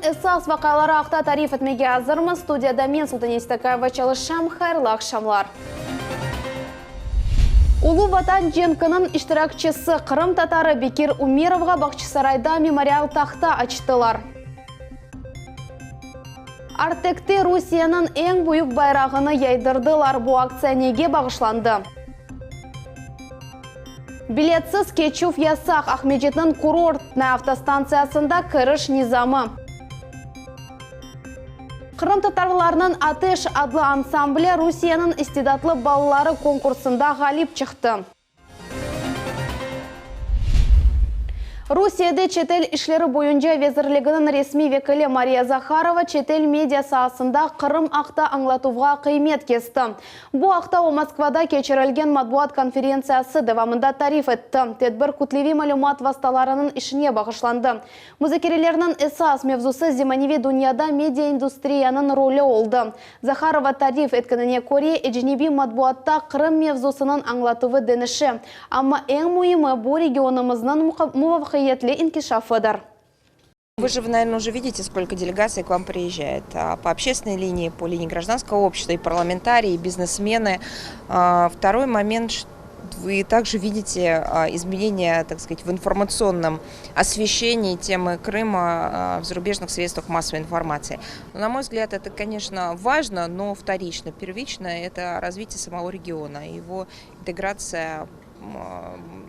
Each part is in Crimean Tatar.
Künniñ esas vaqiaları aqta tarif etmege azırmız. Studiyada men, Sultane Seytakayeva, çalışam. Hayırlı aqşamlar! Ulu Vatan cenkiniñ iştirakçisi, qırımtatarı Bekir Umerovğa Bağçasarayda memorial tahta açtılar. Artekte Rusiyeniñ eñ büyük bayrağını yaydırdılar. Bu aktsiya nege bağışlandı? Biletsiz keçüv yasaq, Aqmescitniñ Kurortnaya avtostantsiyasında kiriş nizamı. Qırımtatarlarnıñ Ateş adlı ansambli Rusiyeniñ istidatlı balaları konkursında ğalip çıqtı. Rusiyede çetel işleri boyunca vezirliginiñ resmiy vekili Mariya Zaharova çetel media saasında Qırım aqta añlatuvğa qıymet kesti. Bu aqta o Moskvada keçirilgen matbuat konferentsiyası devamında tarif etti. Tedbir kütleviy malümat vastalarınıñ işine bağışlandı. Muzakerelerniñ esas mevzusı zemaneviy dünyada mediaindustriyanıñ rolü oldı. Zaharova tarif etkenine köre, ecnebiy matbuatta Qırım mevzusınıñ añlatuvı deñişe, amma eñ müimi bu regionımıznıñ muvafaqiyetli inkişafıdır. Вы же, наверное, уже видите, сколько делегаций к вам приезжает. По общественной линии, по линии гражданского общества, и парламентарии, и бизнесмены. Второй момент, вы также видите изменения, так сказать, в информационном освещении темы Крыма в зарубежных средствах массовой информации. Но, на мой взгляд, это, конечно, важно, но вторично. Первично это развитие самого региона, его интеграция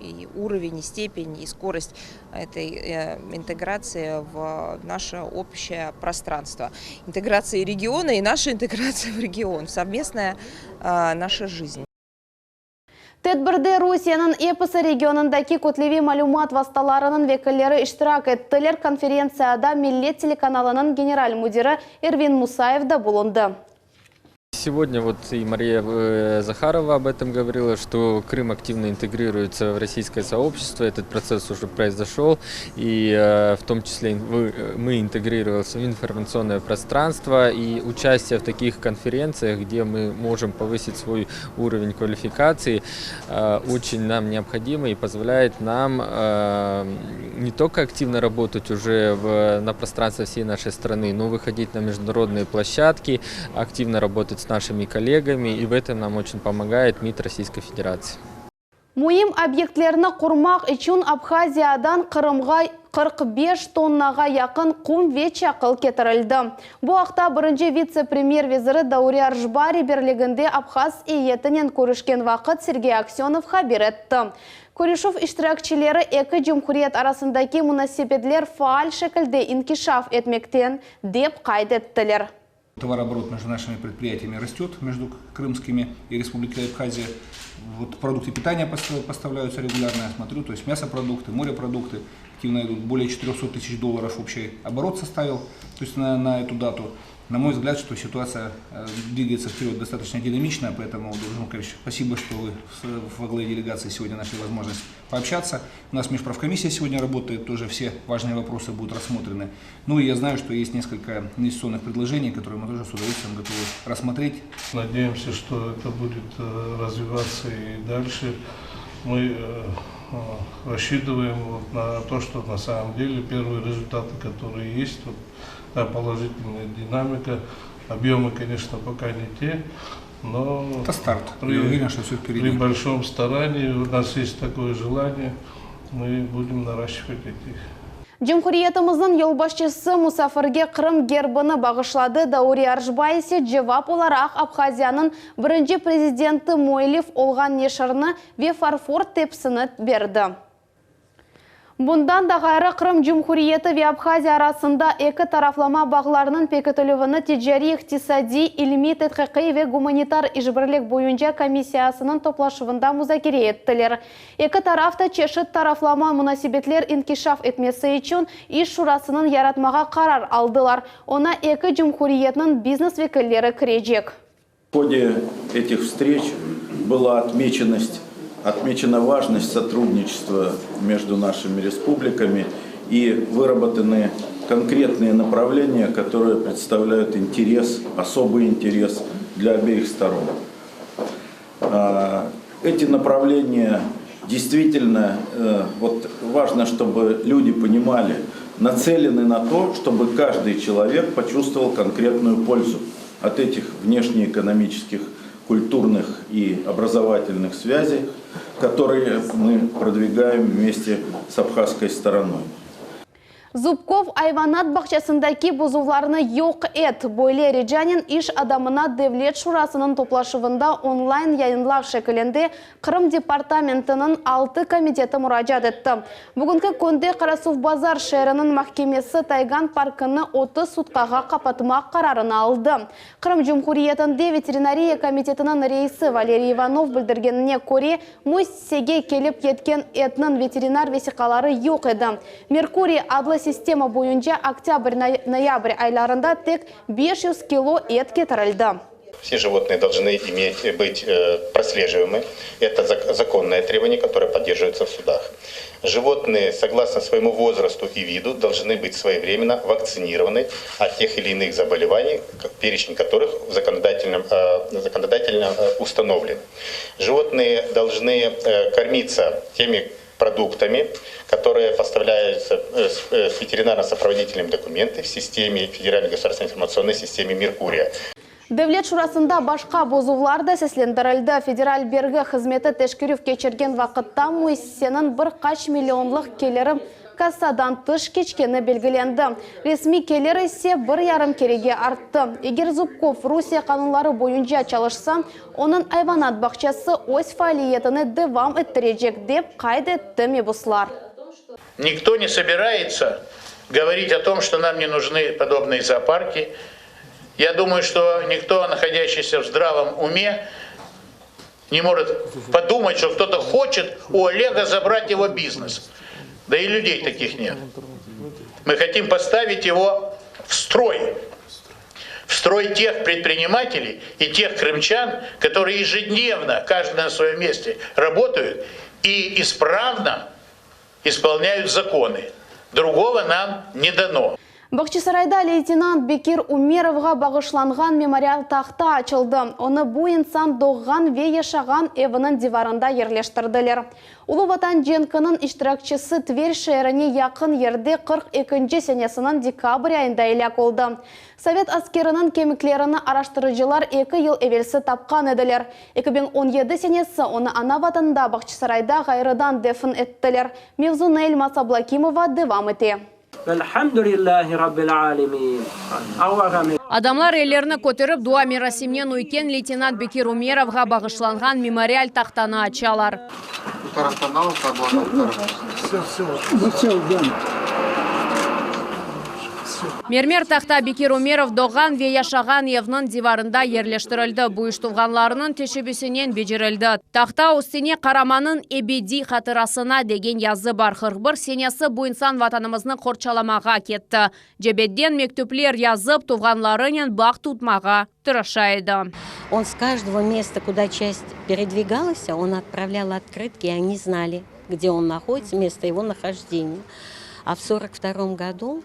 и уровень, и степень, и скорость этой интеграции в наше общее пространство. Интеграция региона и наша интеграция в регион, совместная наша жизнь. Tedbirde Rusiyeniñ episi regionındaki kütleviy malümat vastalarınıñ vekilleri iştirak ettiler, konferentsiyada Millet telekanalınıñ general müdiri Ervin Musayev da bulundı. Сегодня вот и Мария э, Захарова об этом говорила, что Крым активно интегрируется в российское сообщество, этот процесс уже произошел, и э, в том числе мы интегрировались в информационное пространство, и участие в таких конференциях, где мы можем повысить свой уровень квалификации, э, очень нам необходимо и позволяет нам не только активно работать уже в, на пространстве всей нашей страны, но выходить на международные площадки, активно работать с нашими коллегами, и в этом нам очень помогает МИД Российской Федерации. Müim obyektlerni qurmaq içün Abhaziyadan Qırımğa 45 tonnağa yaqın qum ve çaqıl ketirildi. Bu aqta birinci vitse-premyer veziri Dauri Arjba reberliginde abhaz eyyetinen körüşken vaqıt Sergey Aksönov haber etti. Körüşüv iştirakçileri eki cumhuriyet arasındaki munasebetler faal şekilde inkişaf etmekten, dep qayd ettiler. Товарооборот между нашими предприятиями растет, между крымскими и Республикой Абхазия. Вот продукты питания поставляются регулярно, я смотрю, то есть мясопродукты, морепродукты активно идут. Более 400 тысяч долларов общий оборот составил, то есть на, на эту дату. На мой взгляд, что ситуация э, двигается вперед достаточно динамично, поэтому, Должен спасибо, что вы во главе делегации сегодня нашли возможность пообщаться. У нас межправкомиссия сегодня работает, тоже все важные вопросы будут рассмотрены. Ну и я знаю, что есть несколько инвестиционных предложений, которые мы тоже с удовольствием готовы рассмотреть. Надеемся, что это будет э, развиваться и дальше. Мы э, рассчитываем вот на то, что на самом деле первые результаты, которые есть, вот, та положительная динамика. Объемы, конечно, пока не те, но Это старт. При, Я уверен, что все впереди. При большом старании, у нас есть такое желание, мы будем наращивать эти Cumhuriyetimizniñ yolbaşçısı musafirge Qırım gerbini bağışladı, Dauri Arjba ise cevap olaraq Abhaziyanıñ birinci prezidenti müellif olğan neşirni ve farfor tepsini berdi. Bundan da ğayrı, Qırım Cumhuriyeti ve Abhaziya arasında eki taraflama bağlarnıñ pekitilüvini ticariy-iqtisadiy, ilmiy-tedqiqiy ve gumanitar işbirlik boyunca komissiyasınıñ toplaşuvında muzakere ettiler. Eki taraf da çeşit taraflama munasebetler inkişaf etmesi içün iş şurasınıñ yaratmağa qarar aldılar, oña eki cumhuriyetniñ biznes vekilleri kirecek. В ходе этих встреч была отмеченность, отмечена важность сотрудничества между нашими республиками и выработаны конкретные направления, которые представляют интерес, особый интерес для обеих сторон. Эти направления действительно, э, вот важно, чтобы люди понимали, Нацелены на то, чтобы каждый человек почувствовал конкретную пользу от этих внешнеэкономических, культурных и образовательных связей, которые мы продвигаем вместе с абхазской стороной. Zubkov, ayvanat bağçasındaki bozuvlarnı yoq et! Böyle ricanen iş adamına Devlet şurasınıñ toplaşuvında online yayınlav şekilinde Qırım departamentiniñ altı komiteti muracaat etti. Bugünki künde Qarasuvbazar şeeriniñ mahkemesi Taygan parkını 30 sutkağa qapatmaq qararını aldı. Qırım Cumhuriyetinde veterinariya komitetiniñ reisi Valeriy İvanov bildirgenine köre, müessisege kelip yetken etniñ veterinar vesiqaları yoq edi. Merkuriy adlı sistema boyunca oktâbr-noyabr aylarında tek 500 kilo et ketirildi. Все животные должны иметь, быть прослеживаемы. Это законное требование, которое поддерживается в судах. Животные, согласно своему возрасту и виду, должны быть своевременно вакцинированы от тех или иных заболеваний, перечень которых в законодательном, законодательно установлен. Животные должны кормиться теми продуктами, которые поставляются с ветеринарно-сопроводительными документами в системе Федеральной государственной информационной системе «Меркурия». Devlet şurasında başqa bozuvlar da seslendirildi. Federal bergi hızmeti teşkerüv keçirgen vaqıtta müessiseniñ bir qaç millionlıq keliri kassadan tış keçkeni belgilendi. Resmiy kelir ise bir yarım kerege arttı. Eger Zubkov Rusiye qanunları boyunca çalışsa, onıñ ayvanat bağçası öz faaliyetini devam ettirecek, dep qayd etti mebuslar. Nikto ne sobirayetsya govorit o tom, çto nam ne nujny podobnye zooparki. Ya dumayu, çto nikto, nahodyaşçiysia v zdravom ume, ne mojit podumat, çto kto-to hoçet u Olega zabrat ego biznes. Da i lyudey takih net. My hotim postavit ego v stroy. V stroy teh predprinimateley i teh krımçan, kotorye ejednevno, kajdyy na svoyem meste rabotayut i ispravno İspolnyayut zakonı. Drugogo nam ne dano. Bağçasarayda leytenant Bekir Ümerovğa bağışlanğan memorial tahta açıldı. Onı bu insan doğğan ve yaşağan eviniñ divarında yerleştirdiler. Ulu Vatan cenkiniñ iştirakçisi Tver şeerine yaqın yerde 42-nci senesiniñ dekabr ayında elâk oldı. Sovet askeriniñ kemiklerini araştırıcılar eki yıl evelsi tapqan ediler. 2017 senesi onı ana vatanında Bağçasarayda ğayrıdan defn ettiler. Mevzunı Elmaz Ablâkimova devam ete. Velhamdülillahi Rabbil alemin. Allağa. Adamlar ellerini köterip, dua merasiminen üyken leytenant Bekir Ümerovğa bağışlanğan memorial tahtanı açalar. Mermer tahta Bekir Ümerov doğğan ve yaşağan evniñ divarında yerleştirildi. Bu iş tuvğanlarınıñ teşebbüsinen becerildi. Tahta üstüne Qaramanıñ ebediy hatırasına degen yazı bar. 41 senesi bu insan Vatanımıznı qorçalamağa ketti. Cebeden mektüpler yazıp, tuvğanlarınen bağ tutmağa tırışa edi. On s каждого места, куда часть передвигалась, он отправлял открытки, и они знали, где он находится, место его нахождения. А в 42 году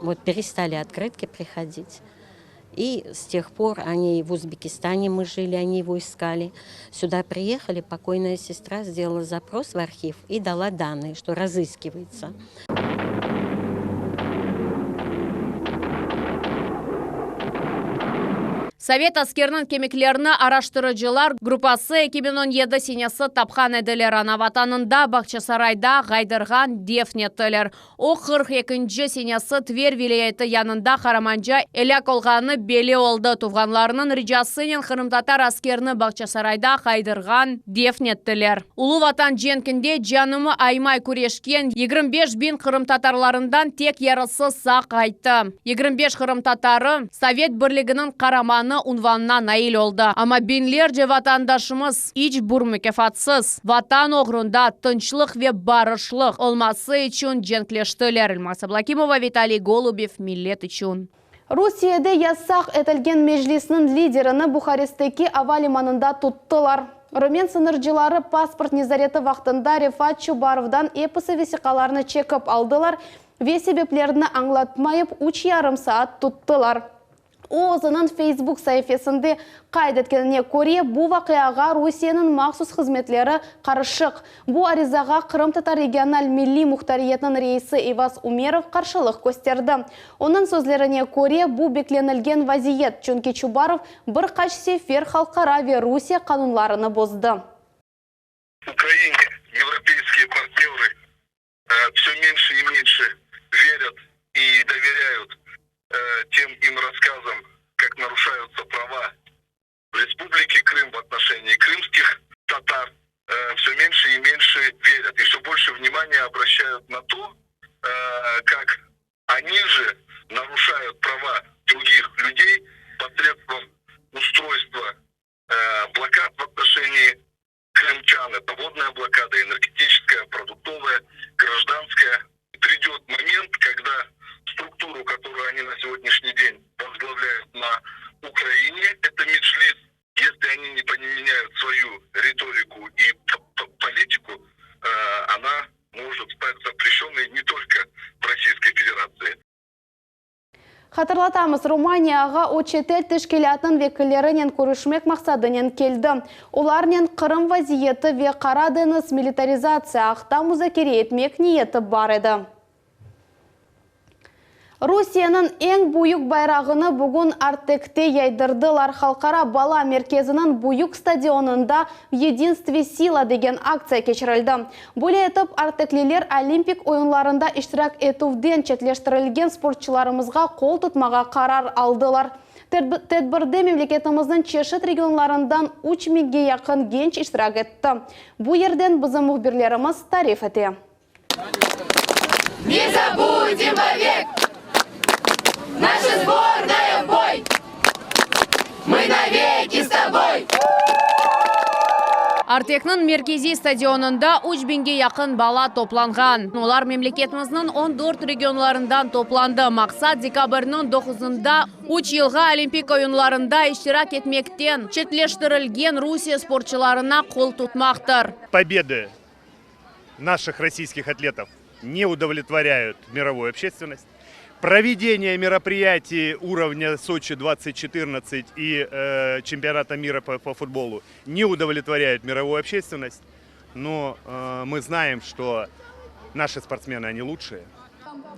вот перестали открытки приходить. И с тех пор они в Узбекистане мы жили, они его искали. Сюда приехали, покойная сестра сделала запрос в архив и дала данные, что разыскивается. Sovet askeriniñ kemiklerini araştırıcılar gruppası 2017 senesi tapqan ediler. Ana Vatanında, Bağçasarayda ğaydırğan defn ettiler. O, 42-nci senesi Tver vilâyeti yanında qaramanca elâk olğanı belli oldı. Tuvğanlarınıñ ricasınen qırımtatar askerini Bağçasarayda qaydırğan defn ettiler. Ulu Vatan cenkinde canımı aymay küreşken 25 biñ qırımtatarlarından tek yarısı sağ qayttı. 25 qırımtatarı Sovet Birliginiñ Qaramanı unvanına nail oldı. Amma biñlerce vatandaşımız iç bir mukâfatsız Vatan oğrunda tınçlıq ve barışlıq olması içün cenkleştiler. Elmaz Ablâkimova, Vitaliy Golubev, Millet içün. Rusiyede yasaq etilgen Meclisniñ liderini Buharestteki ava limanında tuttılar. Rumen sıñırcıları pasport nezareti vaqtında Refat Çubarovdan episi vesiqalarnı çekip aldılar ve sebeplerini añlatmayıp üç yarım saat tuttılar. O, özüniñ Facebook saifesinde qayd etkenine köre, bu vaqiağa Rusiyeniñ mahsus hızmetleri qarışıq. Bu arizağa Qırımtatar regional milliy muhtariyetiniñ reisi Eyvaz Umerov qarşılıq kösterdi. Onıñ sözlerine köre, bu beklenilgen vaziyet, çünki Çubarov bir qaç sefer halqara ve Rusiye qanunlarını bozdı. Ukraine evropeyskiye partnörı vse menşe i menşe veryat i doveryayut tem im rasskazam, kak naruşayutsa prava v Respublike Krım v otnoşenii krımskih tatar, vse menşe i menşe veryat i vse bolşe vnimaniye obraşayut na to, kak oni je naruşayut prava drugih lyudey posredstvom ustroystva blokad v otnoşenii krımçan, eto vodnaya blokada, energetiçeskaya, produktovaya, grajdanskaya. Pridet moment, kogda strukturu, kotoruyu oni na segodnâşniy den vozglavlâyut na Ukraine, eto Meclis, esli oni ne pomenâyut svoyu ritoriku i politiku, ona mojet stat zapreşennoy ne tolko v Rossiyskoy Federatsii. Hatırlatamız, Romaniyağa o çetel teşkilâtnıñ vekillerinen körüşmek maqsadınen keldi. Olarnen Qırım vaziyeti ve Qara deñiz militarizatsiya aqta muzakere etmek niyeti bar edi. Rusiyeniñ eñ büyük bayrağını bugün Artekte yaydırdılar. Halqara bala merkeziniñ büyük stadionında Yedinstve sila degen aktsiya keçirildi. Böyle etip, artekliler Olimpik oyunlarında iştirak etüvden çetleştirilgen sportçılarımızğa qol tutmağa qarar aldılar. Tedbirde memleketimizniñ çeşit regionlarından üç miñge yaqın genç iştirak etti. Bu yerden bizim mühbirlerimiz tarif ete. Ne zabudem vovek Naša sbornaya v boy Mı naveki s toboy. Artekniñ merkeziy stadionında üç biñge yaqın bala toplanğan. Olar memleketimizniñ on dört regionlarından toplandı. Maqsat, dekabrniñ doquzında üç yılğa Olimpik oyunlarında iştirak etmekten çetleştirilgen Rusiye sportçılarına qol tutmaqtır. Pobedı našих российских атлетов не удовлетворяют мировую общественность. Проведение мероприятий уровня Сочи 2014 и э, чемпионата мира по, по футболу не удовлетворяют мировую общественность. Но э, мы знаем, что наши спортсмены, они лучшие.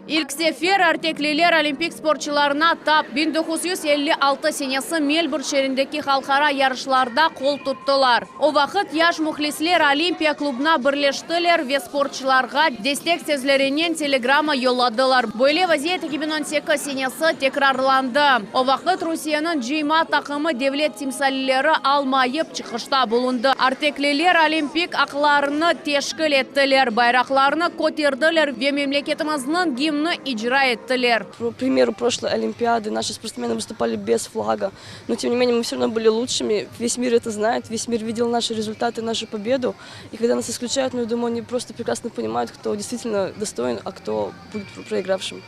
İlk sefer artekliler olimpik sportçılarına tap 1956 senesi Melburn şeerindeki halqara yarışlarda qol tuttılar. O vaqıt yaş mühlisler Olimpiya klubına birleştiler ve sportçılarğa destek sözlerinen telegramma yolladılar. Böyle vaziyet 2018 senesi tekrarlandı. O vaqıt Rusiyeniñ cıyma taqımı devlet timsalleri almayıp çıqışta bulundı. Artekliler olimpik aqlarını teşkil ettiler, bayraqlarnı köterdiler ve memleketimizniñ gimni icra ettiler. По примеру прошлой Олимпиады наши спортсмены выступали без флага, но тем не менее мы все равно были лучшими. Весь мир это знает, весь мир видел наши результаты, нашу победу. И когда нас исключают, ну, я думаю, они просто прекрасно понимают, кто действительно достоин, а кто будет проигравшим.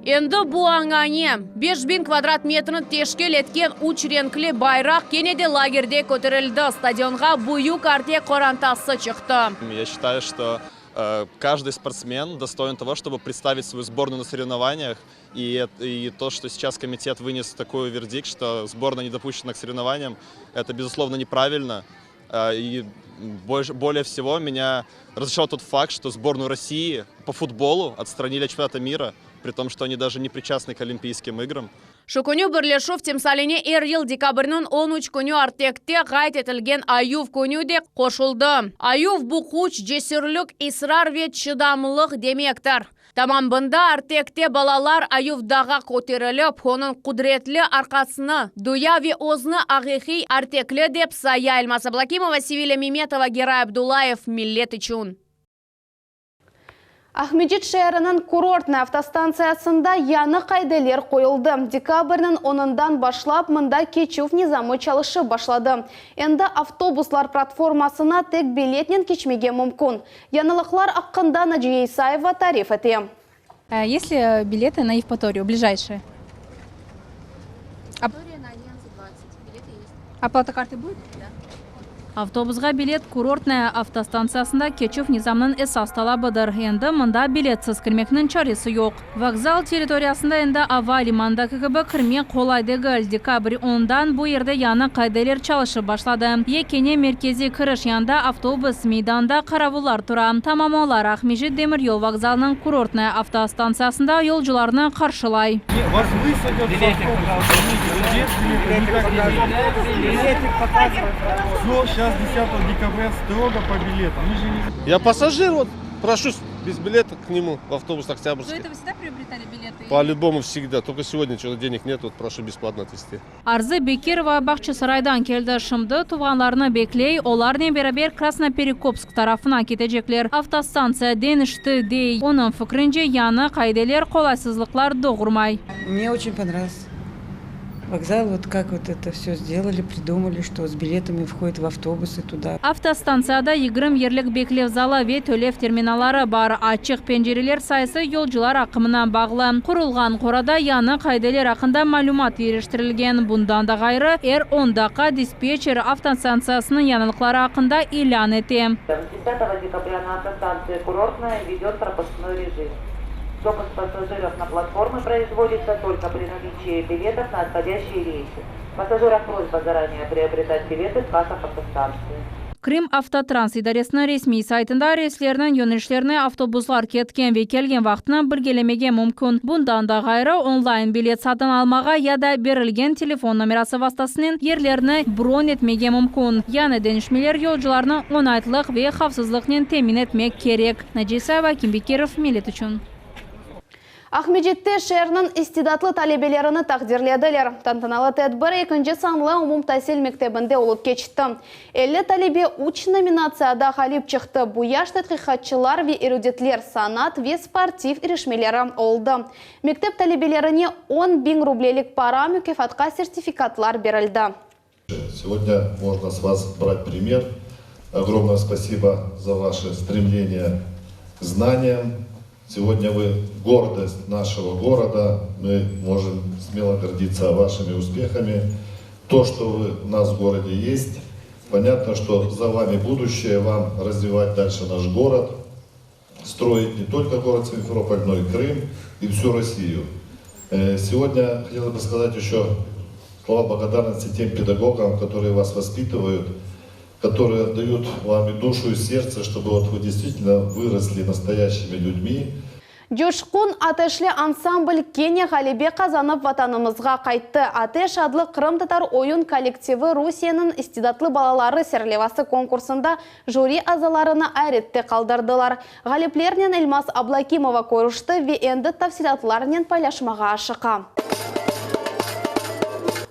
Endi bu añane, 5000 kvadrat metrni teşkil etken üç renkli bayraq kene de lagerde köterildi. Stadionğa büyük Artek qorantası çıqtı. Я считаю, что э, каждый спортсмен достоин того, чтобы представить свою сборную на соревнованиях. И, и то, что сейчас комитет вынес такой вердикт, что сборная не допущена к соревнованиям, это, безусловно, неправильно. Э, и больше, более всего меня разочаровал тот факт, что сборную России по футболу отстранили от чемпионата мира, при том, что они даже не причастны к Олимпийским играм. Şu künü birleşüv timsaline er yıl dekabrniñ 13 künü Artekte qayd etilgen Ayuv künü de qoşuldı. Ayuv, bu küç, cesürlik, israr ve çıdamlıq demektir. Tamam bunda Artekte balalar Ayuv dağğa köterilip, onıñ qudretli arqasını duya ve özüni aqiqiy artekli dep saya. Elmaz Ablâkimova, Sevilâ Memetova, Geray Abdullayev, Millet içün. Aqmescit şeeriniñ Kurortnaya avtostantsiyasında yañı qaideler qoyuldı. Dekabrniñ onundan başlap mında keçüv nizamı çalışıp başladı. Endi avtobuslar platformasına tek biletnen keçmege mümkün. Yañılıqlar aqqında Naciye İsayeva tarif ete. Есть ли билеты на Евпаторию ближайшие? Евпатория на 11.20. Билеты есть. Оплата картой будет? Да. Avtobusğa bilet Kurortnaya avtostantsiyasında keçüv nizamınıñ esas talabıdır. Endi mında biletsiz kirmekniñ çaresi yoq. Vokzal territoriyasında endi ava limanındaki kibi kirmek qolay degil. Dekabr ondan bu yerde yañı qaideler çalışıp başladı. Yekâne merkeziy kiriş yanında avtobus meydanında qaravullar tura. Tamam olar Aqmescit demiryol vokzalınıñ Kurortnaya avtostantsiyasında yolcularnı qarşılay. Я пассажир, вот прошусь без билета к нему в автобус Октябрьский. До этого всегда приобретали билеты? По-любому всегда. Только сегодня что-то денег нет, вот прошу бесплатно отвезти. Arzı Bekirova Bağçasaraydan keldi. Şimdi tuvğanlarını bekley, olarnen beraber Krasnoperekopsk tarafına ketecekler. Avtostantsiya deñişti, dey. Onıñ fikrince, yañı qaideler qolaysızlıqlar doğurmay. Mne oçen ponravился vokzal, vot kak vot eto vsё sdelali, pridumali, çto s biletami vhodât v avtobusy tuda. Avtostantsiyada 20 yerlik beklev zalı ve tölev terminalları bar. Açıq pencereler sayısı yolcular aqımına bağlı. Qurulğan qorada yañı qaideler aqqında malümat yerleştirilgen. Bundan da ğayrı, er on daqqa dispetçer avtostantsiyasınıñ yañılıqları aqqında ilân ete. Desâtogo dekabrâ na avtostantsiya Kurortnaya vveden propustnoy rejim. Dopusk passajirov na platformı proizvoditsâ tolko pri naliçii biletov na othodâşçie reysı. Passajiram prosba zaranее priobretat biletı v kassah avtostantsii. Krımavtotrans idaresiniñ resmiy saytında reyslerniñ yönelişlerini, avtobuslar ketken ve kelgen vaqtını bilgilemege mümkün. Bundan da ğayrı, onlayn bilet satın almağa ya da berilgen telefon nomerası vastasınen yerlerni bron etmege mümkün. Yañı deñişmeler yolcularnı oñaytlıq ve havfsızlıqnen temin etmek kerek. Naciye İsayeva, Akim Bekirov, Millet içün. Aqmescitte şeerniñ istidatlı talebelerini taqdirlediler. Tantanalı tedbir ekinci sanlı umumtasil mektebinde olıp keçti. 50 talebe üç nominatsiyada ğalip çıqtı, bu yaş tedqiqatçılar ve eruditler, sanat ve sportiv irişmeleri oldı. Mektep talebelerine 10 biñ rublelik para mukâfatqa sertifikatlar berildi. Сегодня можно с вас брать пример. Огромное спасибо за ваше стремление к знаниям. Сегодня вы гордость нашего города. Мы можем смело гордиться вашими успехами. То, что вы у нас в городе есть, понятно, что за вами будущее, вам развивать дальше наш город, строить не только город Симферополь, но и Крым, и всю Россию. Сегодня хотел бы сказать еще слова благодарности тем педагогам, которые вас воспитывают, которые отдают вам и душу, и сердце, чтобы вот вы действительно выросли настоящими людьми. Coşqun ateşli ansambl kene ğalebe qazanıp vatanımızğa qayttı. Ateş adlı qırımtatar oyun kollektivi Rusiyeniñ istidatlı balaları serlevası konkursında jüri azalarını ayrette qaldırdılar. Ğaliplernen Elmaz Ablâkimova körüşti ve endi tafsilâtlarnen paylaşmağa aşıqa.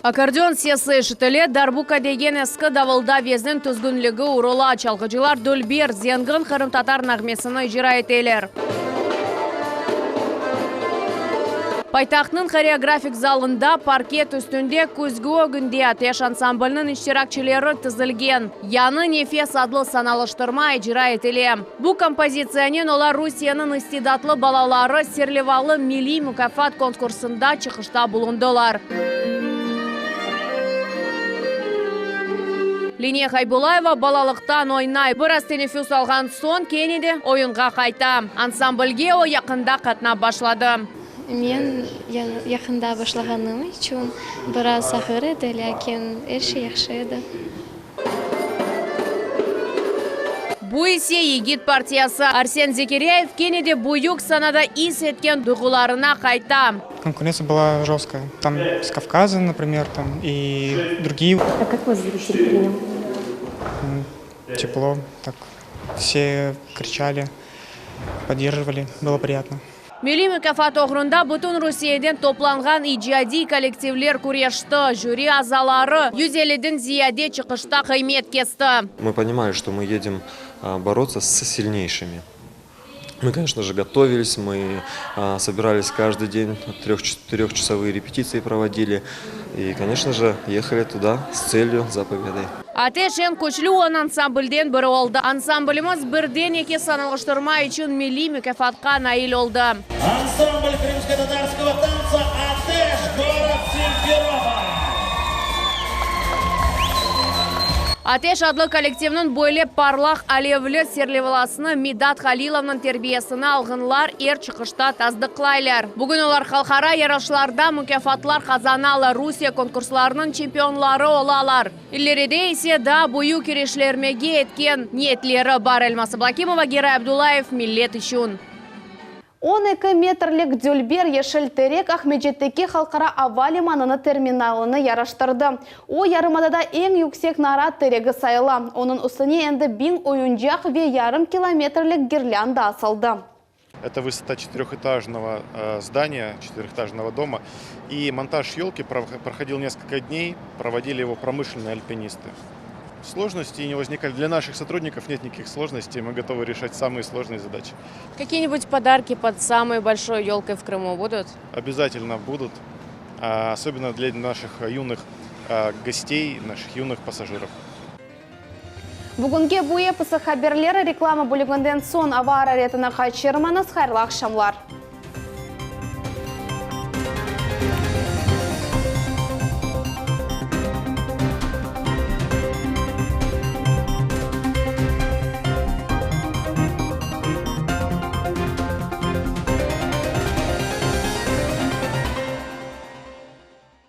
Akkordeon sesi eşitile, darbuka degen eski davulda vezin tüzgünligi urula, çalğıcılar dülber, zengin qırımtatar nağmesini icra eteler. Paytahtnıñ horeografik zalında parket üstünde küzgü ögünde Ateş ansambliniñ iştirakçileri tizilgen. Yañı nefes adlı sanalıştırma icra etile. Bu kompozitsiyanen olar Rusiyeniñ istidatlı balaları serlevalı milliy mukâfat konkursında çıqışta bulundılar. Leniye Haybulayeva balalıqtan oynay. Biraz teneffüs alğan soñ kene de oyunğa qayta. Ansamblge o yaqında qatnap başladı. Men yaqında başlağanım içün biraz ağır edi, lâkin er şey yahşı edi. Bu ise yigit partiyası. Arsen Zekeryayev kene de büyük sanada is etken duyğularına qayta. Конкуренция была жесткая. Там с Кавказа, например, там и другие. А как вас зритель принял? Тепло, так все кричали, поддерживали, было приятно. Milliy mukâfat oğrunda bütün Rusiyeden toplanğan icadiy kollektivler küreşti. Jüri azaları 150-den ziyade çıqışta qıymet kesti. Мы понимали, что мы едем бороться с сильнейшими. Мы, конечно же, готовились, мы собирались каждый день, трехчасовые репетиции проводили. И, конечно же, ехали туда с целью за победой. Ateş eñ küçlü 10 ansamblden biri oldı. Ansamblimiz birden eki sanalıştırma içün milliy mukâfatqa nail oldı. Ансамбль крымско-татарского танца «Атеш», город Симферополь. Ateş adlı kollektivniñ böyle parlaq alevli serlevalasını Midat Halilovnıñ terbiyesini alğanlar er çıqışta tasdıqlaylar. Bugün olar halqara yarışlarda mukâfatlar qazanalar, Rusiye konkurslarınıñ çempionları olalar. İleride ise daa büyük irişlermege etken niyetleri bar. Elmaz Ablâkimova, Geray Abdullayev, Millet içün. 12 metrlik dülber yeşil terek Aqmescitteki halqara ava limanını terminalını yaraştırdı. O, yarımadada eñ yüksek narat teregi sayıla. Onıñ üstüne endi biñ oyuncaq ve yarım kilometrlik girlânda asıldı. Это высота четырехэтажного здания, четырехэтажного дома. И монтаж елки проходил несколько дней, проводили его промышленные альпинисты. Сложности не возникали. Для наших сотрудников нет никаких сложностей, мы готовы решать самые сложные задачи. Какие-нибудь подарки под самой большой елкой в Крыму будут? Обязательно будут, особенно для наших юных гостей, наших юных пассажиров. Bugünge bu episi haberler, reklama bölüginden soñ ava araretini qaçırmañız, hayırlı aqşamlar!